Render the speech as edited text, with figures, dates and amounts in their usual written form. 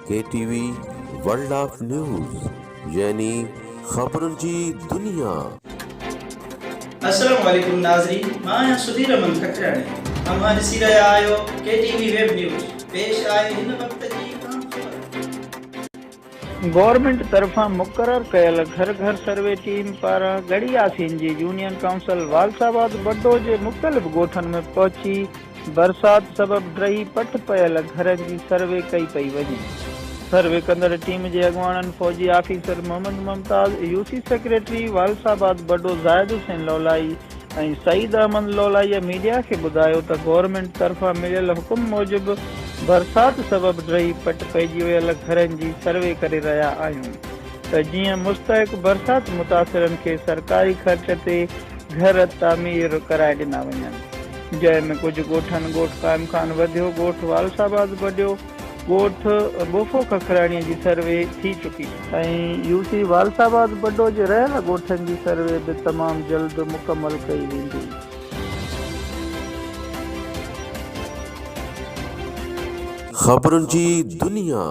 K T V world of news يعني خبرن جي دنيا. السلام عليڪم ناظرين مان آهيان سڌير احمد ککراڻي اوهان ڏسي رهيا آهيو ڪي ٽي وي ويب نيوز پيش آهي هن وقت جي اهم خبر. گورنمينٽ طرفان مقرر ڪيل گهر گهر سروي ٽيم پاران ڳڙهي ياسين جي يونين ڪائونسل والس آباد بڊو جي مختلف ڳوٺن ۾ پهچي برسات سبب ڊهي پٽ پيل گهرن جي سروي ڪئي پئي وڃي. سروي ڪندڙ ٽيم جي اڳواڻن فوجي officer Muhammad Mumtaz, U C secretary Walsabad Buddo Zahid Hussain Lolai ۽ Saeed Ahmed لولائيء media کي ٻڌايو ته گورنمينٽ طرفان مليل حڪم موجب برسات سبب ڊهي پٽ پئجي ويل گهرن جي سروي ڪري رهيا آهيون ته جيئن مستحق برسات متاثرن کي سرڪاري خرچ تي گهر تعمير ڪرائي ڏنا وڃن. جنهن ۾ ڪجهه ڳوٺن ڳوٺ قائم خان وڌيو، ڳوٺ والس آباد بڊيو، ڳوٺ ٻوڦو ککراڻيء جي سروي ٿي چڪي. ۽ يو سي والس آباد بڊو جي رهيل ڳوٺن جي سروي به تمام جلد مڪمل ڪئي ويندي. خبرن جي دنيا.